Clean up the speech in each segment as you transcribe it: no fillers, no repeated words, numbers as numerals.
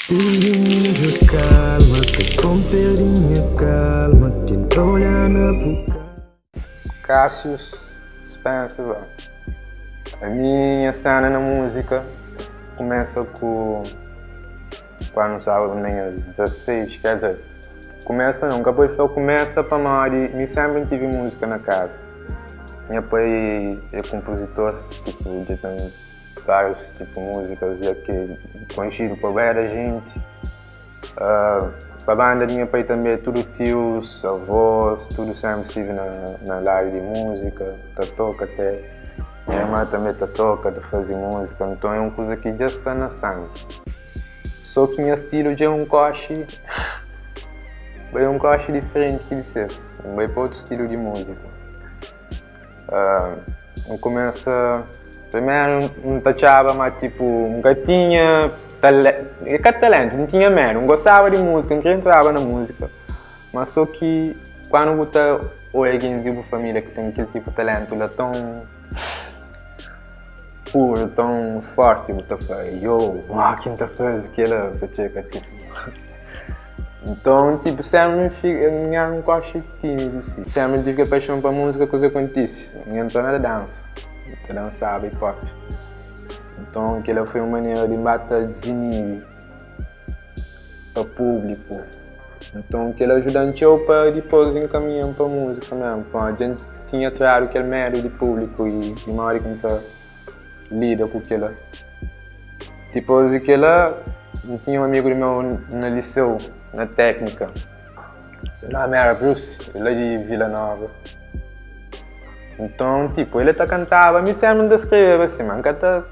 Pidi calma, que pon perde nha calma Quem ta olha na bu Cassius Spencer ba. A minha cena na música começa ku quando estava na minha 16, quer dizer, começa não, nunca pode falar começa pamodi mi sempre tive música na casa. Nha pai é compositor, tipo, de tem vários tipo músicas já que conhecido por várias gente. Uh, pa banda di nha pai também, tudo tios, avós, tudo sempre estive na, na área de música, ta toca até. Minha irmã também ta toca, ta fazer música, então é uma coisa que já está na sangue. Só que meu estilo já é um coche, é um coche diferente que dissesse, vai para outro estilo de música. Uh, começa primeiro não tachava, mas tipo, nunca tinha talento, é que talento, não tinha medo, não gostava de música, não queria entrar na música. Mas só que quando você olha alguém de uma família que tem aquele tipo de talento lá tão puro, tão forte, você fala, yo, uau, quem tá fazendo aquilo? Você checa, tipo. Então, tipo, sempre fica, eu era um coche tímido, assim. Sempre tive a paixão para música, coisa acontece. Eu entrou na dança, eu dançava hip hop. Então, aquilo foi uma maneira de bater desinibir para público. Então, aquilo ajudante eu para depois encaminhar para música mesmo. Pô, a gente tinha trago aquele medo de público e, e uma hora que a gente lida com aquilo. Depois aquilo, eu tinha um amigo meu no liceu, na técnica. Seu nome era Bruce, ele é de Vila Nova. Então, tipo, ele tá cantava, me sempre me descrevia assim, mas canta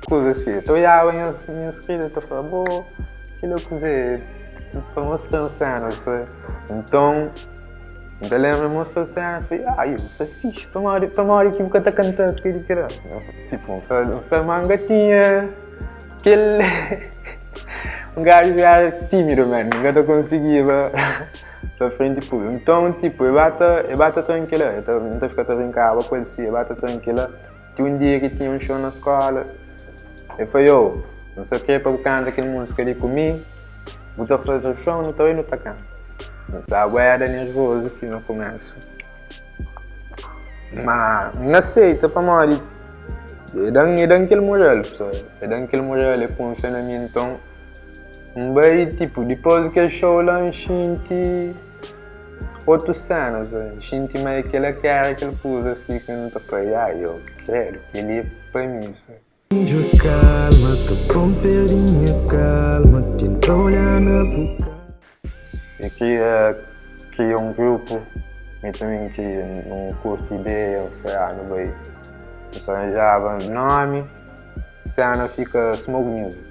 coisa assim. Eu olhava minha, minha escrita e falava, boa, aquilo é coisa para mostrar uma cena, sabe? Então, eu lembro mostrar a cena, falei, ah, isso é fixe, para uma para uma hora que você tá cantando, aquilo que era. Tipo, foi uma gatinha, aquele... um gajo era tímido, mano, nunca conseguia para frente público. Então, tipo, eu bata, eu bata tranquila, eu não fica a brincar com ele, eu bata tranquila. Tinha um dia que tinha um show na escola, eu falei, eu, não sei o que, para cantar aquela música ali comigo, vou fazer o show, não estou indo para cá. Não sabe, eu era nervoso assim no começo. Mas não aceita para morrer. Eu dou, eu dou aquele moral, pessoal. Eu dou aquele moral, eu confio na mim, então. Bem, tipo, depois que show lá, a gente. Outras cenas, a gente meio que ela quer aquele coisa assim que não tá para ah, eu quero, que ele é para mim, sabe? Calma, que pon perde nha calma Quem ta olha na bu Eu queria criar um grupo, e também queria um curto ideia, eu falei, ah, não vai. Eu arranjava nome, cena fica Smoke Music.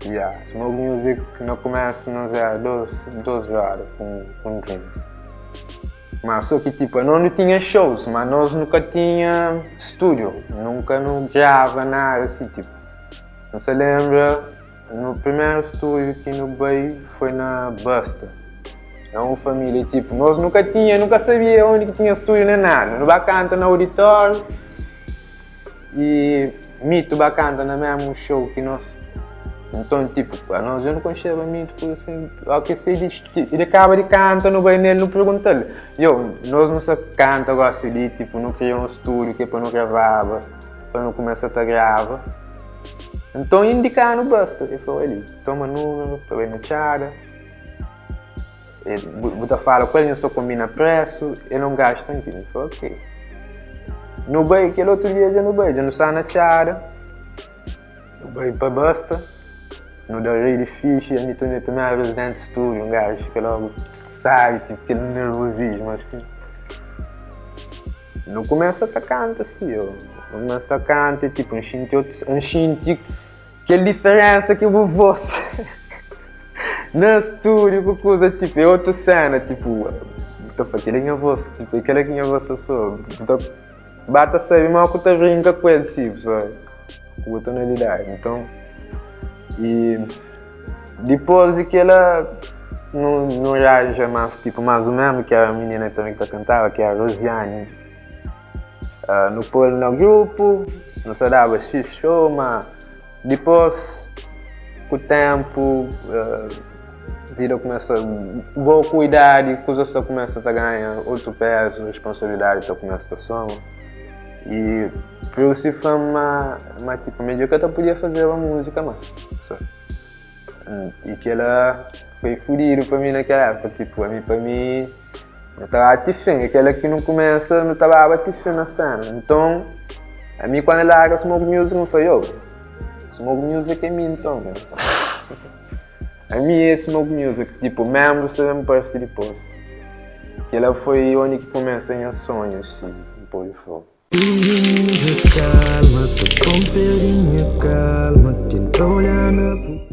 Yeah, Smoke Music no começo nós era dois, dois horas com, com drinks. Mas só que tipo, nós não tinha shows, mas nós nunca tinha estúdio, nunca não grava nada assim, tipo. Não se lembra, no primeiro estúdio que no Bay foi na Busta. É uma família, tipo, nós nunca tinha, nunca sabia onde que tinha estúdio nem nada. No canta no auditório e Mito canta no mesmo show que nós. Então, tipo, nós eu não conhecia Mito, por assim, ao que sei, ele acaba de cantar no banheiro, não pergunta-lhe. Eu, nós não se canta agora ali, tipo, não queria um estúdio que é para não gravava, para não começar a gravar. Então, indicar no Busta. Ele falou, ele, toma número, tô bem na tchada. Ele, bota fala com ele, eu só combina preço, ele não gasta aqui. Ele falou, ok. No bem, aquele outro dia já no bem, já não está na tchada. No bem para Busta. No da Rei Fish, a mim também, a primeira vez dentro do estúdio, um gajo fica logo, sabe, tipo, aquele nervosismo assim. No começo até canta assim, eu. No começo a canta, tipo, um sinto, um sinto que diferença que o voz. No estúdio, com coisa, tipo, é outra cena, tipo, tô falando, aquele é minha voz, tipo, aquela é minha voz só, então, bata sabe mal que eu brinca com ele, sim, sabe, com a tonalidade, então, e depois de que ela não, não reage mais, tipo, mais ou menos, que era a menina também que cantava, que era a Rosiane, uh, no pôr no grupo, não se dava X show, mas depois. Ku ténpu, vida kumesa bo ku idadi, kuzas ta kumesa ta ganha otu pézu, responsabilidadi ta kumesa ta soma. I Bruce fla-m ma, ma tipo, mi dja ka ta podia fazeba múzika más. So, i kela foi fudidu pa mi na kel époka, tipo, ami pa mi, nu ta ba ti fin, kela ki nu kumesa, nu ta baba ti fin na séna. Nton, ami kandu larga Smoke Music, N fla, yo, Smoke Music é mi nton, man. Ami é Smoke Music, tipo, menbrus ta ben parse dipôs. Kela foi undi ki kumesa nha sonhu, si N pode fla. Pedi calma, tô bom pedi nha calma. Quem tá olhando.